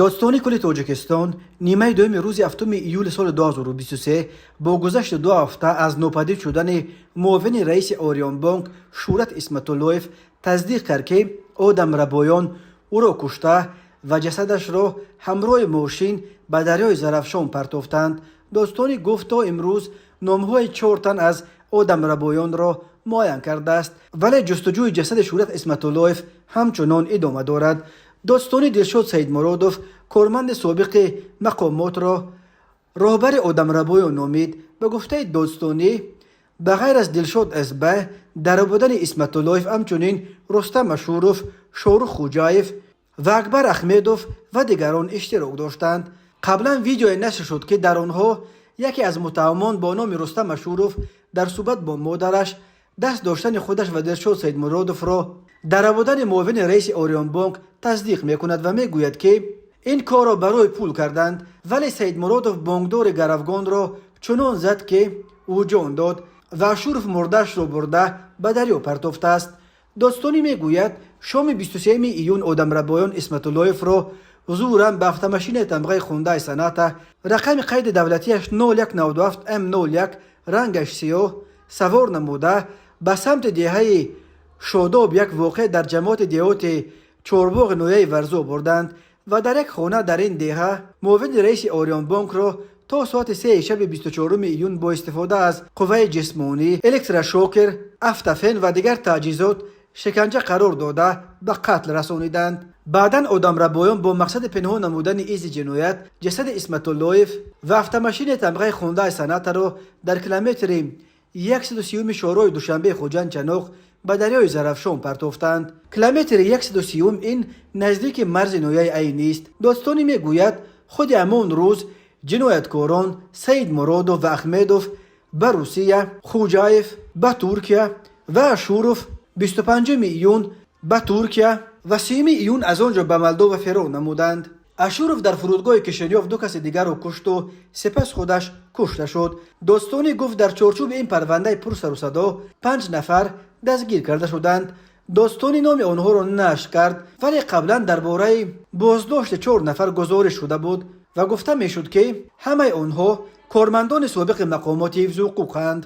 Додситонии кулли Тоҷикистон нимаи дуюми рӯзи 7 июли соли 2023 бо гузашти 2 ҳафта аз нопадид шудани муовини раиси Ориёнбонк Шӯрат Исматуллоев тасдиқ кард, ки одамрабоён ӯро кушта ва ҷасадашро ҳамроҳи мошин ба дарёи Зарафшон партофтанд. Додситонӣ гуфт, то имрӯз номҳои чор тан аз одамрабоёнро муайян кардааст, вале ҷустуҷӯи ҷасади Шӯрат Исматуллоев ҳамчунон идома дорад. Додситонӣ Дилшод Саидмуродов, корманди собиқи мақомотро, роҳбари одамрабоён номид. Ба гуфтаи додситонӣ, ба ғайр аз Дилшод СБ дар рабудани Исматуллоев ҳамчунин Рустам Ашуров, Шорух Хуҷаев ва Акбар Ахмедов ва дигарон иштирок доштанд. Қаблан видеое нашр шуд, ки дар онҳо яке аз муттаҳамон бо номи Рустам Ашуров дар суҳбат бо модараш даст доштани худаш ва Дилшод Саидмуродовро дар рабудани муовини раиси Ориёнбонк тасдиқ мекунад ва мегӯяд, ки ин корро барои пул карданд, вале Саидмуродов бонкдори гаравгонро чунон зад, ки ӯ ҷон дод ва Ашуров мурдаашро бурда ба дарё партофтааст. Додситонӣ мегӯяд, шоми 23 июн одамрабоён Исматуллоевро зӯран ба автомашинаи тамғаи Хундай Соната, рақами қайди давлатиаш 0197 М01, рангаш сиёҳ, савор намуда, ба самти деҳаи Шодоб як воқеъ дар ҷамоати деҳоти Чорбоғи ноҳияи Варзоб бурданд ва дар як хона дар ин деҳа муовини раиси Ориёнбонкро то соати 3 шаби 24 июн бо истифода аз қувваи ҷисмонӣ, электрошокер, автофен ва дигар таҷҳизот шиканҷа қарор дода, ба қатл расониданд. Баъдан одамрабоён бо мақсади пинҳон намудани изи ҷиноят ҷасади Исматуллоев ва автомашинаи тамғаи Хундай Сонатаро дар километри 130-уми шоҳроҳи Душанбе Хуҷанд Чаноқ ба дарёи Зарафшон партофтанд. Километри 130-ум ин наздики марзи ноҳияи Айнист. Додситонӣ мегӯяд, худи ҳамон рӯз ҷинояткорон Саид Муродов ва Ахмедов ба Русия, Хуҷаев ба Туркия ва Ашуров 25 июн ба Туркия ва 30 июн аз он ҷо ба Молдова фирор намуданд. Ашуров дар фурудгоҳи Кишинёв ду каси дигарро кушту сипас худаш кушта шуд. Додситонӣ гуфт, дар чорчӯби ин парвандаи пурсарусадо панҷ нафар дастгир карда шуданд. Додситонӣ номи онҳоро нашр кард, вале қаблан дар бораи боздошти чор нафар гузориш шуда буд ва гуфта мешуд, ки ҳамаи онҳо кормандони собиқи мақомоти ҳифзи ҳуқуқанд.